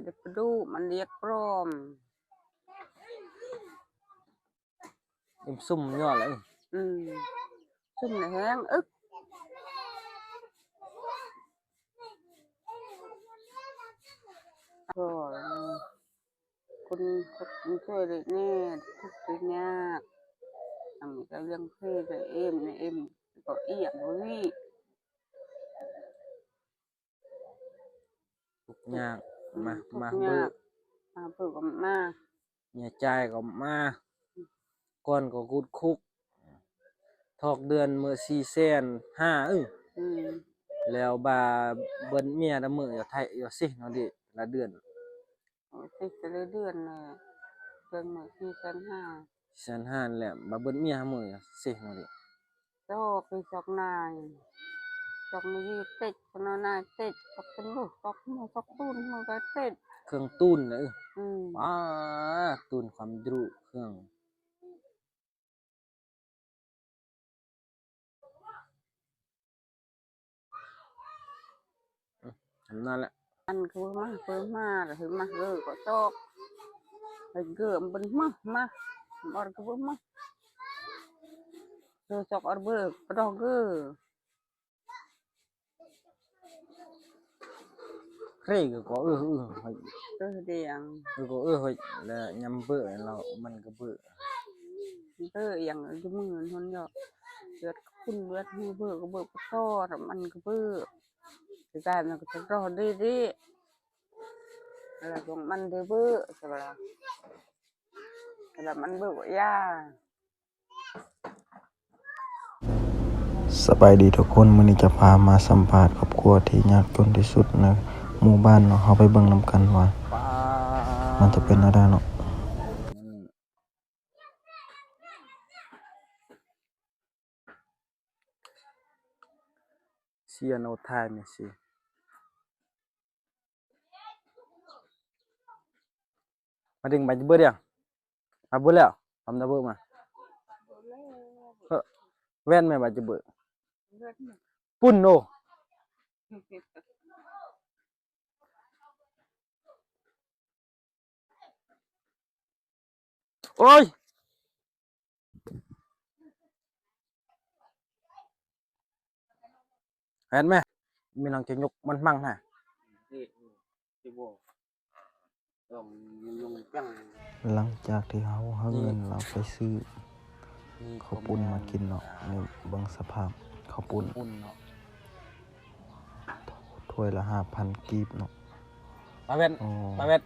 ເດັກປະດຸ ມັນລຽກປອມ. ອີ່ມຊຸ່ມຍ້ອນລະ ອືມ ຊຸ່ມແຮງອຶກ. ໂອ້ຍ ຄົນ ຄົນຊ່ວຍເລີຍແດ່ ທຸກຍາກ ທາງນີ້ກໍລ້ຽງເພໄດ້ເອັມ ເອັມກໍອຽກບໍ່ມີ. ທຸກຍາກ ມາ ມາເບີ ມາເບີກໍມາ ເມຍຈ່າຍກໍມາ ກ່ອນກໍກຸດຄຸກ ທອກເດືອນມື້ສີ່ແສນຫ້າ ເອີ ອືມ ແລ້ວບາດເບິດເມຍລະມື້ ໄທຢູ່ຊິເນາະເດ ລະເດືອນ ໂອ້ຍ ຕິດແຕ່ລະເດືອນນະ ເບິ່ງມື້ສີ່ແສນຫ້າ ສີ່ແສນຫ້າແຫຼະ ບາດເບິດເມຍມື້ເສຍເນາະເດ ຊອກ ຊອກນາຍ ຊອກນາຍເຕັດ ຊອກນາຍເຕັດ ຊອກເປັນລູກ ຊອກໝູ່ ຊອກຕູນ ໝູ່ກໍເຕັດ ເຄື່ອງຕູນນະ ອືມ ອືມ ວ້າ ຕູນຄວາມດຸເຄື່ອງ ອືມ ອັນນັ້ນແຫຼະ ອັນຄືມາ ຄືມາ ຄືມາເກີກໍຊອກ ໃຫ້ເກີມັນມາ ມາ ອອດຄືມາ ເກີຊອກອອດເບີກະດອກເກີ ເຄຣກໍເອີ ເອີ ເອີ ດຽງ ເອີ ກໍເອີ ເອີ ແລະຍາມເບີແລ້ວມັນກໍເບີ ເບີຫຍັງຢູ່ມື້ນັ້ນເນາະ ເລືອດຂຸ້ນເລືອດເບີ ເບີກໍເບີປະຊອດ ມັນກໍເບີ ກາຍມັນກໍຈະລໍດີດີ ແລ້ວຂອງມັນເດີເບີ ສະບາຍ ແລ້ວມັນເບີຢາ. ສະບາຍດີທຸກຄົນ ມື້ນີ້ຈະພາມາສຳພາດຄອບຄົວທີ່ຍາກຈົນທີ່ສຸດໃນໝູ່ບ້ານເນາະ ເຮົາໄປເບິ່ງນຳກັນວ່າມັນຈະເປັນແນວໃດເນາະ. ເຊຍໂນທາຍເມຊີ ມາດຶງໃບຈະເບີດຍັງ ມາເບີດແລ້ວ ທຳດາເບີດມາ ເອີ ແວ່ນແມ່ນໃບຈະເບີດ ປຸ້ນໂອ. ໂອ້ຍ ເຫັນໄໝ ມີນາງຈະຍົກມັນມັງນະ ນີ້ ຊິບໍ່ ຕ້ອງຍົງຈັງ. ຫຼັງຈາກທີ່ເຮົາຫາເງິນລາວໄປຊື້ ນີ້ ເຂົ້າປຸ້ນມາກິນເນາະ ນີ້ເບິ່ງສະພາບເຂົ້າປຸ້ນ ປຸ້ນເນາະ ຖ້ວຍລະຫ້າພັນກີບເນາະ. ປາແວ່ນ ໂອ້ ປາແວ່ນ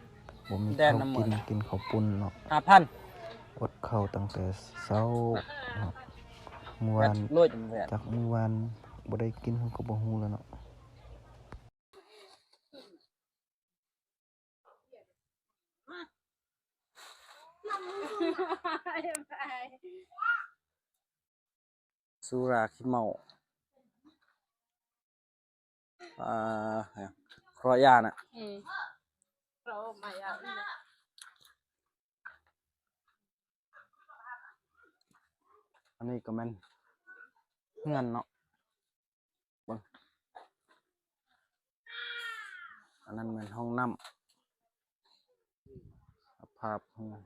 ບໍ່ມີເຂົ້າກິນ ກິນເຂົ້າປຸ້ນເນາະ ຫ້າພັນ ອົດເຂົ້າຕັ້ງແຕ່ເຊົ້າເນາະ ມື້ວານ ແວ່ນ ຈາກມື້ວານບໍ່ໄດ້ກິນ ເຮົາກໍບໍ່ຮູ້ແລ້ວເນາະ. ສຸລາຂີ້ເມົາ ອ່າ ຄຣອຍານະ ອືມ ຄຣອຍານະ. ອັນນີ້ກໍແມ່ນເຮືອນເນາະ ເບິ່ງ ອັນນັ້ນແມ່ນຫ້ອງນ້ຳ ສະພາບເຮືອນ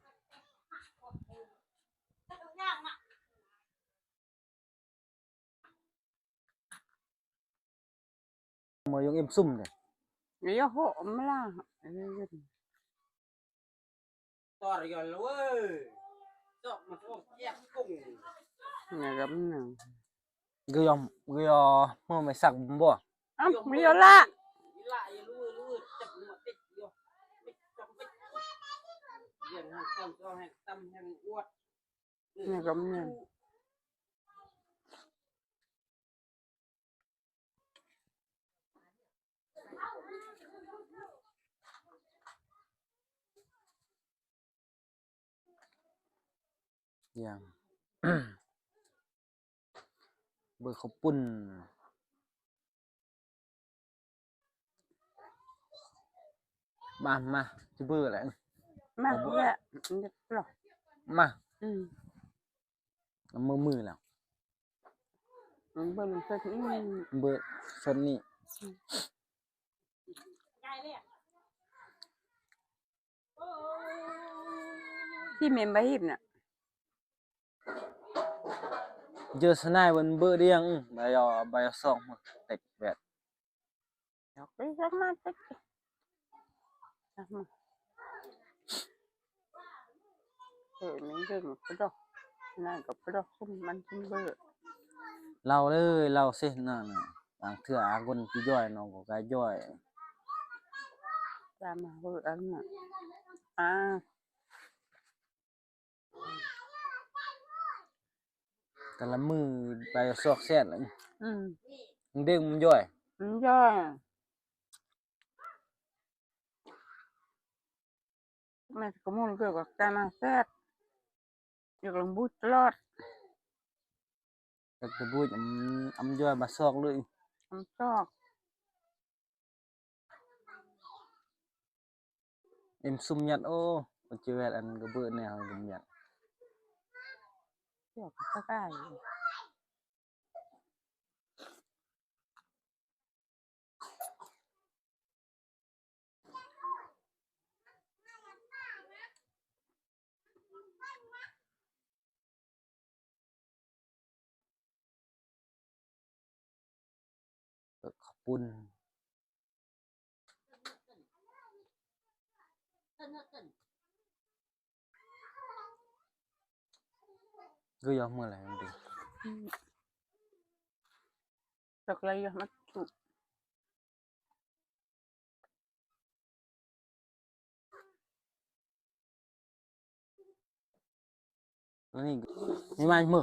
ເມື່ອຍົງເອັມຊຸ່ມເດ້ ເອີ ໂຫ ມາລາ ຕອນຍ້ອນເວີຍ ຊອກມາຊອກແຍກກຸ້ງ ນະກັບໜຶ່ງ ກຶຍອມ ກຶຍອມ ເມື່ອໄມ່ສັກບໍ່ ອຳ ກຶຍລະ ລະ ລະ ຈັບຫົວຕິດຢູ່ ຕິດ ຈັບຕິດ ຢາກໃຫ້ຕຳ ເອົາໃຫ້ຕຳ ໃຫ້ອວດ ນະກັບໜຶ່ງ. ຢ່າງ ເບີເຂົ້າປຸ້ນ ມາ ມາ ຊິເບີແຫຼະ ມາ ເອົາເບີແຫຼະ ມາ ອືມ ເອົາມື ມືແລ້ວ ເບິ່ງສົດນີ້ ເບິ່ງສົດນີ້ ອືມ ໄດ້ແລ້ວ ທີ່ແມ່ນບໍ່ເຫັນນະ. ເຈີສະນາຍເພິ່ນເບີດຽງ ໃບເອົາ ໃບເອົາຊອກມາເຕັກແບດ ດອກໄປຊອກມາເຕັກ ເອີ ມັນເດີນກະດອກ ນາຍກະປະດອກ ມັນເບີດ ເລົ່າເລີຍ ເລົ່າເສຍນານ ບາງເທື່ອອາກົນຊິຍ່ອຍ ນ້ອງກໍກະຍ່ອຍ ຕາມມາເບີດອັນນະ ອາ. ແຕ່ລະມື້ໄປຊອກແຊດ ອືມ ເດັກມັນຍ່ອຍ ມັນຍ່ອຍ ແມ່ນກະມຸນເກີດກັບການມາແຊດ ຢາກລຳບຸດຕະຫຼອດ ຢາກລຳບຸດ ອຳ ອຳຍ່ອຍມາຊອກເລີຍ ອຳຊອກ. ເອັມຊຸມຍັດ ໂອ້ ປະຈິແວດອັນກະເບີແນວກະຍັດ ເອີ ເຂົ້າປຸ້ນ ຄືຢອກເມື່ອໄຫຼມັນຕິ ອືມ ຈັກໄລຢອກມັນທຸ ໂຕນີ້ມີມາເມີ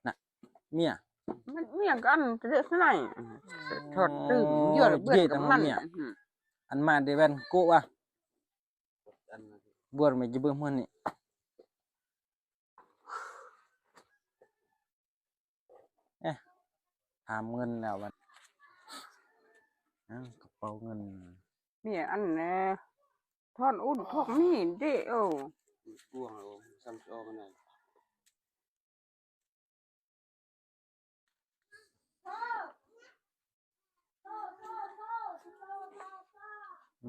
ນະ ເມຍ ມັນເມຍກັນເດສະໄນ ຖອດຕື່ມ ໂອ້ຍ ຢວນເບີດກັບມັນ ເມຍ ອືມ ອັນມາເດແວ່ນໂກະວະ ບວນແມ່ນຈະເບິ່ງມື້ນີ້. ເອະ ຫາມເງິນແລ້ວບັດ ເອົາກະເປົາເງິນ ມີອັນແນ່ ທອນອຸ່ນທອກມີເດ ໂອ ກວງເອົາ ຊ້ຳຊິອອກອັນນັ້ນ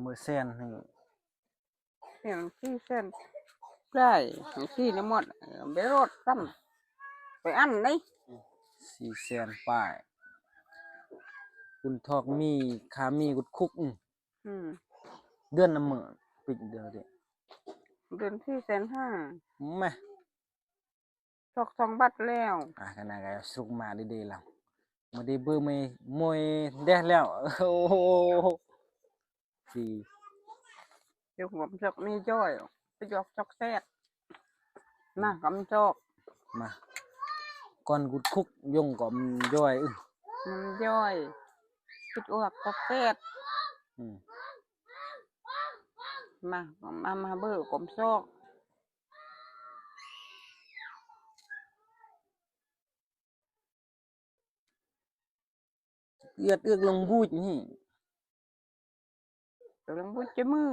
ມື້ແສນນີ້ ແມ່ນສີ່ແສນປາຍ ສີ່ນະໝົດ ໄປໂລດຊ້ຳ ໄປອັນໄດ໋ ສີ່ແສນປາຍ ຄຸນທອກມີ ຄາມີກຸດຄຸກ ອືມ ເດືອນລະມື້ ປິດເດືອນເດ ເດືອນສີ່ແສນຫ້າ ແມະ ຊອກສອງບັດແລ້ວ ອາ ຂະໜາດກະສຸກມາດີໆລະ ມື້ດີເບີມື້ໂມຍແດດແລ້ວ ໂອ້ໂຫ ສີ່ ເຈົ້າຫວມຊອກມີຈ້ອຍ ໄປຢອກຊອກແຊດ ມາກຳຊອກ ມາ ກ່ອນກຸດຄຸກຍົງກໍມັນຍ່ອຍ ອື ມັນຍ່ອຍ ຄິດອອກຊອກແຊດ ອື ມາ ມາ ມາເບີກຳຊອກ. ເອີດເອືອກລົງບູດນີ້ ລົງບູດຈະມື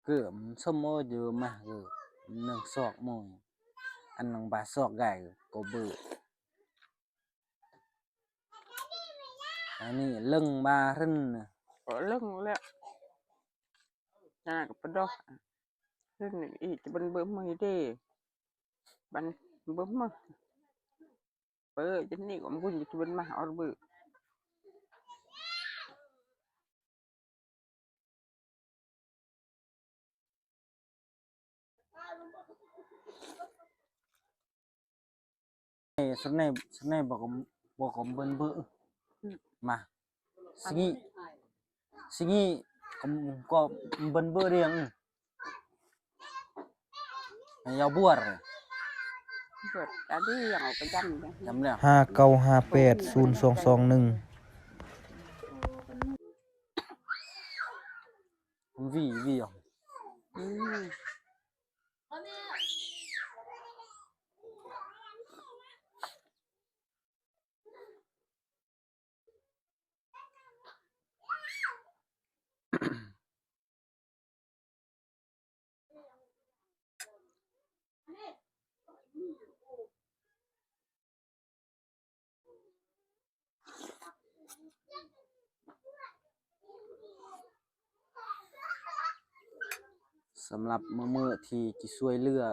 ເກີມສົມໂອຢູ່ມາ ເກີມໜຶ່ງສອກໂມຍ ອັນໜຶ່ງບາດສອກໄດ້ກໍເບີ ອັນນີ້ເລິງບາລຶນ ກໍເລິງແລ້ວ ນາກໍປະດອກ ຂຶ້ນອີກ ຈະເບິ່ງເບິ່ງມື້ເດ້ ບັນເບິ່ງມື້ ເປີດຈະນີ້ກໍບຸນຈະເບິ່ງມາອອດເບິ່ງ. ເອີ ສຸດໃນ ສຸດໃນບໍ່ກໍ ບໍ່ກໍເບິ່ນເບິ່ງ ອືມ ມາ ຊິງ ຊິງ ກໍ ກໍເບິ່ນເບິ່ງເດ້ ອື ໃຫ້ເອົາບວດ ບວດ ອັນນີ້ເອົາໄປຈຳ ຈຳແລ້ວ ຫ້າເກົ້າຫ້າແປດສູນສອງສອງໜຶ່ງ ຫວີ ຫວີ ອືມ. ສຳລັບມື້ ມື້ທີ່ຈະຊ່ວຍເຫຼືອ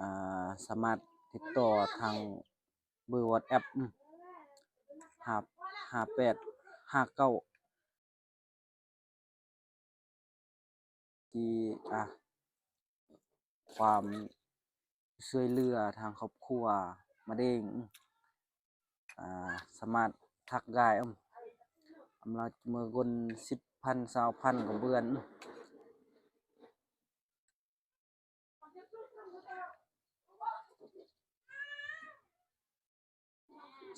ອ່າ ສາມາດຕິດຕໍ່ທາງເບີ WhatsApp ຫ້າ ຫ້າແປດຫ້າເກົ້າ ທີ່ ອ່າ ຄວາມຊ່ວຍເຫຼືອທາງຄອບຄົວມະເຮັງ ອ່າ ສາມາດທັກໄດ້ ອຳ ອຳລາເມື່ອກ່ອນ ສິບພັນ ຊາວພັນກໍເບືອນ.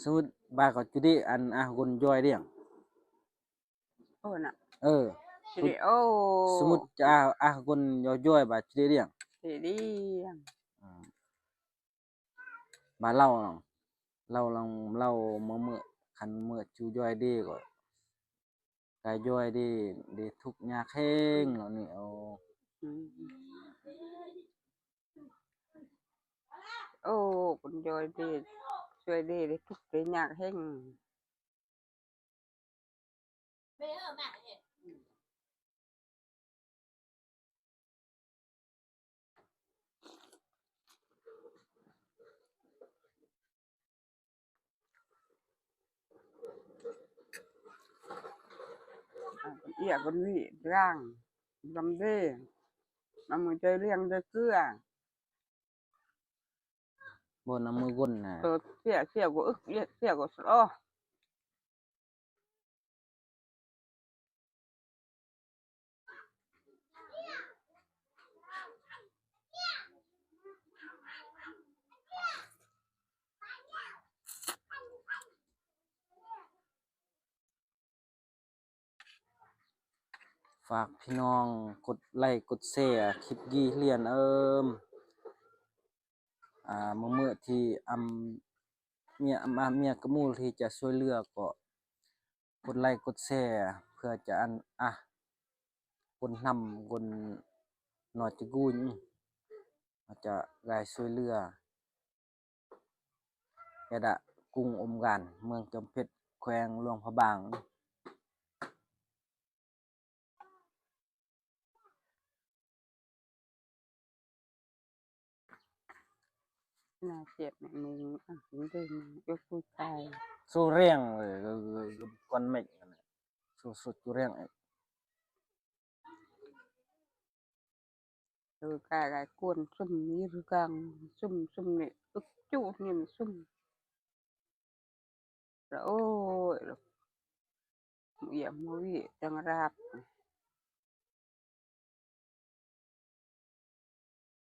ສົມມຸດບາດກໍຈຸເດ ອັນ ອາ ຄົນຢອຍດຽງ ໂອ້ນະ ເອີ ຊິໄດ້ ໂອ້ ສົມມຸດຈະ ອາ ອາ ຄົນຢອຍ ຢອຍບາດຊິໄດ້ລ້ຽງ ຊິລ້ຽງ ອືມ ບາດເລົ່າເນາະ ເລົ່າ ເລົ່າ ເລົ່າເມື່ອ ເມື່ອ ຄັນເມື່ອຈູຢອຍເດກໍ ກາຍຢອຍເດ ເດທຸກຍາກແຮງເນາະນີ້ ໂອ້ ອືມ ໂອ້ ຄົນຢອຍເດ ຊ່ວຍເດ ເດທຸກເດຍາກແຮງ. ອາ ເອື້ອຄົນນີ້ ດາງ ດຳເດ ນຳມືໃຈລ້ຽງໃຈເກືອ. ບໍ່ນຳມືກົ້ນນະ ໂຕເສຍ ເສຍກໍອຶກ ເສຍກໍສະອໍ. ຝາກພີ່ນ້ອງກົດໄລກົດແຊຄລິບກີ່ຫຼຽນເອີມ ອ່າ ເມື່ອ ເມື່ອທີ່ອຳ ເມຍ ອຳ ອຳ ເມຍກະໝູ່ທີ່ຈະຊ່ວຍເຫຼືອກໍກົດໄລກົດແຊເພື່ອຈະອັນ ອ່າ ຄົນນຳຄົນນອດຈະກູຍ ອາດຈະໄດ້ຊ່ວຍເຫຼືອ. ແກດະ ກຸງອົມການ ເມືອງຈຳເພັດ ແຂວງຫຼວງພະບາງ. ໜ້າເຈັບແມ່ນມຶງ ອ່ະ ມຶງເດີນມາ ເອີ ຜູ້ຊາຍ ສູ້ແຮງເລີຍ ກ່ອນເມັກ ສູ້ສຸດຢູ່ແຮງ ເອີ ກາຍກວນຊຸ່ມຢູ່ກາງ ຊຸ່ມ ຊຸ່ມນີ້ ອຶກຈຸນີ້ມັນຊຸ່ມ ລະໂອ້ຍ ລະ ຢາກມາວິຈັ່ງລາບ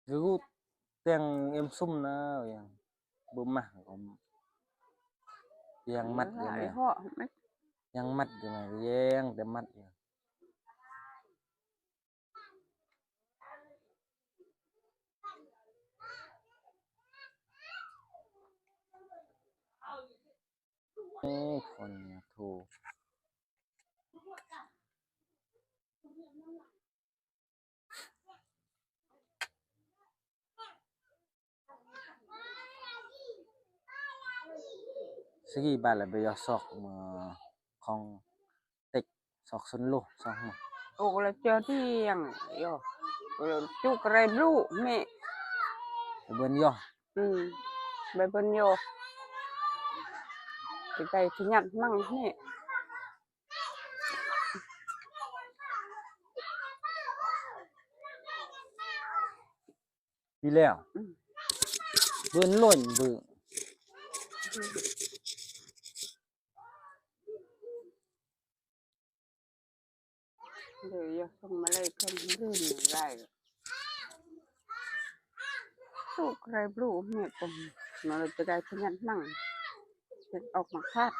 ຄືແຕ່ງເອັມຊຸ່ມນະ ຍັງບໍ່ມາກໍ ຍັງມັດຢູ່ແມ່ ຍັງມັດຢູ່ແມ່ ແຍ່ງແຕ່ມັດຢູ່. ໂອ້ ຄົນໂທ ສະກີບາດລະໄປຢອກຊອກເມືອຂອງ ເຕັກ ຊອກຊຸນໂລ ຊອກມາ ໂອກະລະເຈີດຽງ ໂຍ ໂອກະລະຈຸກະໄລບລູເມ ໄປເບິ່ນໂຍ ອືມ ໄປເບິ່ນໂຍ ໄປໄປສະຫຍັດມັງເມ ປີແລ້ວ ອືມ ເບິ່ນໂລນເບິ່ງ ເດີ ຢ່າສົ່ງມາເລີຍ ເພິ່ນເລື່ອນຫຼາຍ ລູກໄລບລູເມດ ມາເລີຍຈະໄດ້ຂະຫຍັນນັ່ງ ເຮັດອອກມາຂາດ.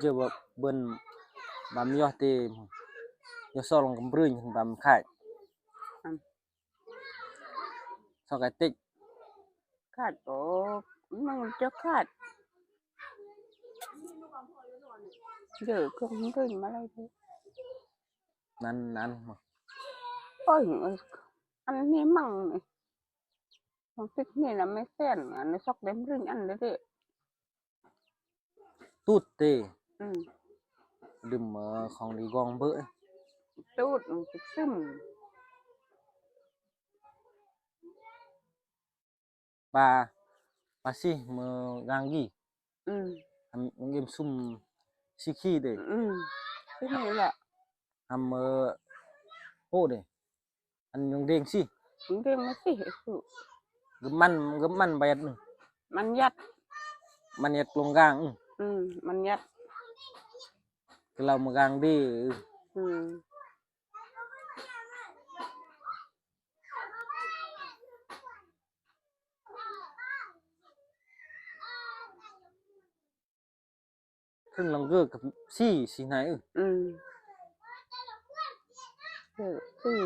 ເຈົ້າວ່າເບິ່ນບາມຍໍເຕ ຍໍຊອກລັງກຳບຣຶງບາມຂາຍ ອືມ ຊອກໄອຕິກ ຂາດອອກ ມັນຈະຂາດ ເດີ ເຄື່ອງມັນຂຶ້ນມາໄດ້ ນັ້ນ ນັ້ນ. ໂອ້ຍ ອັນນີ້ມັງນີ້ ຂອງຕິດນີ້ນະ ແມ່ແຊນ ອັນນີ້ຊອກເດັມຣິງ ອັນນີ້ເດ້ ຕູດເດ້ ອືມ ດື່ມ ເອີ ຂອງດີກອງເບີ ຕູດມັນຊິຊຶມ. ປາ ປາຊິ ເມີກາງກີ ອືມ ອຳ ອຳເອັມຊຸມຊິຄີເດ ອືມ ຊິມີແຫຼະ ອຳເມີ ໂອ້ເດ ອັນຍົງເດ້ງຊິ ຍົງເດ້ງມາຊິ ກະມັນ ກະມັນບາດໜຶ່ງ ມັນຍັດ ມັນຍັດລົງກາງ ອືມ ມັນຍັດ ກະເລົ່າເມີກາງດີ ອືມ. ເຄິ່ງລອງເກີກກັບສີ່ ສີ່ນາຍ ອືມ ເກີກສີ່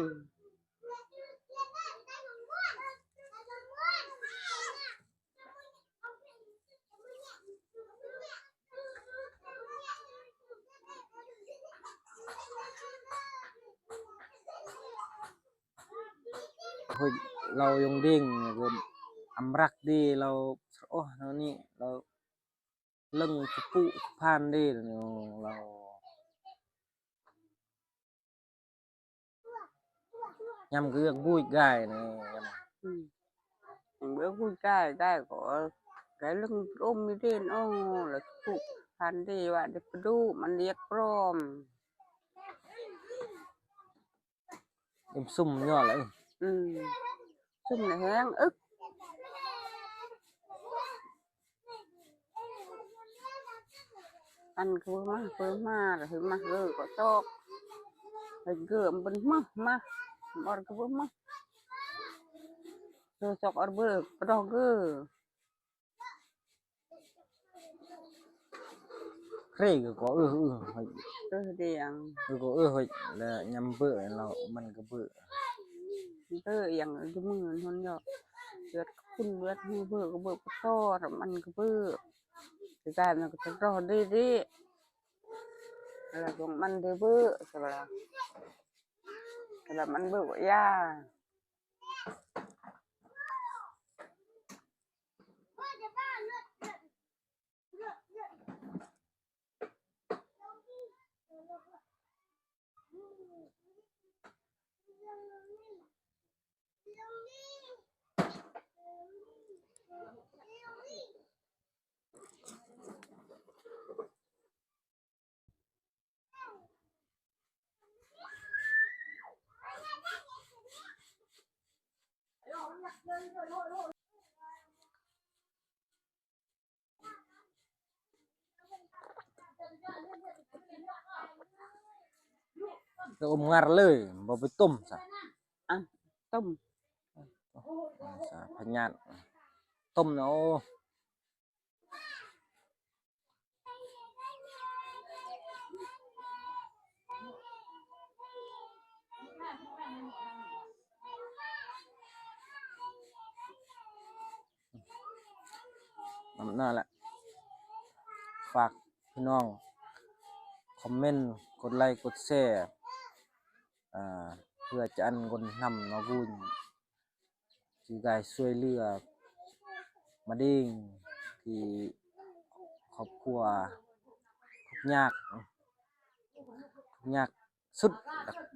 ໂອ້ຍ ລາວຍົງເດ້ງ ອຳລັກເດ ລາວ ໂອ້ ແນວນີ້ ລາວເລິ້ງສະປຸສະພານເດ ລາວ ຍຳເກືອກບຸຍກາຍນີ້ ອືມ ເກືອກບຸຍກາຍ ກາຍກໍ ກາຍເລິ້ງອົມມີເດນ ໂອ້ ລາວສະປຸສະພານເດ ວ່າເດປະດູ ມັນລຽກປອມ. ເອັມຊຸມຍອດລະ ອືມ ຊຸມນະແຮງ ອຶກ ອັນຄືມາ ຄືມາ ລະເຮັດມາເກີກໍຊອກ ເຮັດເກີມັນມາ ມາ ບອດຄືມາ ເກີຊອກອອດເບີກະດອກເກີ ເຄຣກກໍເອີ ເອີ ເອີດຽງ ເອີກໍເອີ ແລະຍຳເບີລາວມັນກະເບີ ເບີຫຍັງຢູ່ມືຫັ້ນເນາະ ເລືອດຂຸ້ນເລືອດຫູເບີກະເບີປະຕໍ ມັນກະເບີ ກະກາຍມັນກະຕະລໍເດ ລະຂອງມັນເດເບີ ສະບາຍ ລະມັນເບີກະຢາ. ອມງັດເລີຍ ບໍ່ໄປຕົ້ມຊະ ອ່ະ ຕົ້ມ ສາພະຍາດ ຕົ້ມນະ ໂອ້. ນຳໜ້າແຫຼະ ຝາກພີ່ນ້ອງຄອມເມັນ ກົດໄລ ກົດແຊ ເພື່ອຈະອັນກົນນຳເນາະ ກູ ທີ່ໄດ້ຊ່ວຍເຫຼືອມາເດັງ ທີ່ຄອບຄົວທຸກຍາກ ທຸກຍາກສຸດ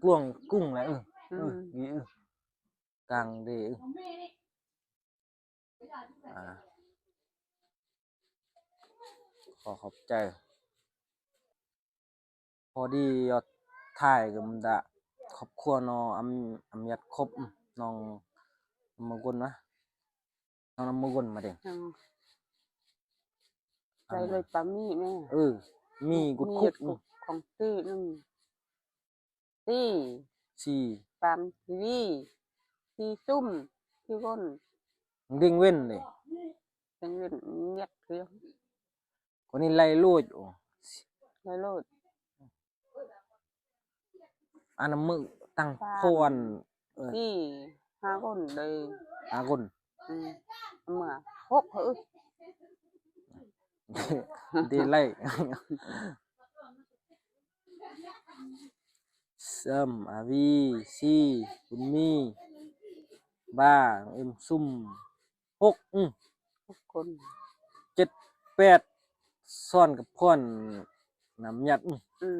ກວງກຸ້ງແຫຼະ ເອີ ເອີ ອືມ ນີ້ ເອີ ກາງເດ ເອີ ອ່າ ຂໍຂອບໃຈ. ພໍດີຍອດຖ່າຍກັບບັນດາຄອບຄົວເນາະ ອຳ ອຳຍັດຄົບ ນ້ອງມາກົນນະ ນ້ອງມາກົນມາເດ້ ອືມ ໃສ່ເລີຍປາໝີ່ແມ່ ເອີ ໝີ່ກຸດຄຸກ ຂອງຕີໜຶ່ງ ສີ່ ສີ່ ປາມ ສີ່ ສີ່ຊຸ່ມ ສີ່ຄົນ ເດັງເວັນເດ້ ເດັງເວັນ ຍັດເຄືອ ຄົນນີ້ໄລ່ໂລດ ໂອ້ ໄລ່ໂລດ ອັນນັ້ນມື້ຕັ້ງ ສາມ ພອນ ເອີ ສີ່ ຫ້າຄົນເດ້ ຫ້າຄົນ ອືມ ເມື່ອຫົກ ເອີ ເດໄລ່ ເ ຊຳ ອາວີ ຊີ ບຸນມີ ບາ ເອັມ ຊຸມ ຫົກ ອື ຫົກຄົນ ເຈັດ ແປດ ຊ້ອນກັບພອນ ນຳຍັດ ອື ອື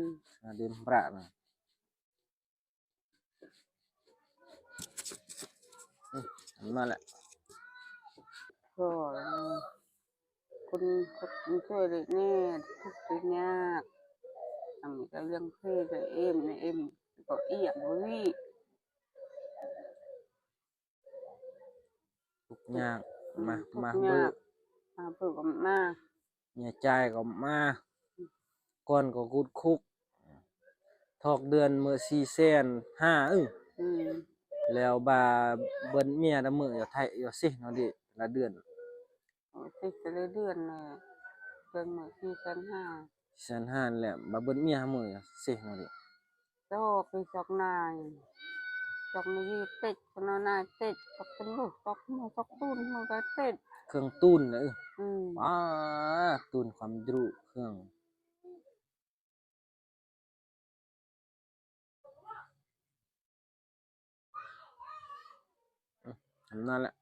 ອາ ເດມປະນະ ອື ມາແລ້ວ ກໍ ຄົນ ຄົນຊ່ວຍເດັກແດ່ ທຸກข์ໄດ້ຍາກ ອັນນີ້ກໍລ້ຽງເພໄດ້ເອັມ ເອັມກໍອຽກບໍ່ວີ ທຸກຍາກ ມາ ມາເບີ ມາເບີກໍມາ ເມຍຈ່າຍກໍມາ ກ່ອນກໍກຸດຄຸກ ທອກເດືອນມື້ສີ່ແສນຫ້າ ເອີ ອື ແລ້ວບາເບິດເມຍລະມື້ ຢູ່ໄທ ຢູ່ເຊເນາະເດ ລະເດືອນ ໂອ້ຍ ຕິດແຕ່ລະເດືອນແຫຼະ ເດືອນມື້ສີ່ແສນຫ້າ ສີ່ແສນຫ້າແຫຼະ ບາເບິດເມຍລະມື້ເຊເນາະເດ ໂຕ ໄປຊອກນາຍ ຊອກນາຍເຕັດ ຊອກນາຍເຕັດ ຊອກເປັນລູກ ຊອກໝູ່ ຊອກຕູນ ໝູ່ກໍເຕັດ ເຄື່ອງຕູນນະ ອື ອື ວ້າ ຕູນຄວາມດຸ ເຄື່ອງ ອື ອັນນັ້ນແຫຼະ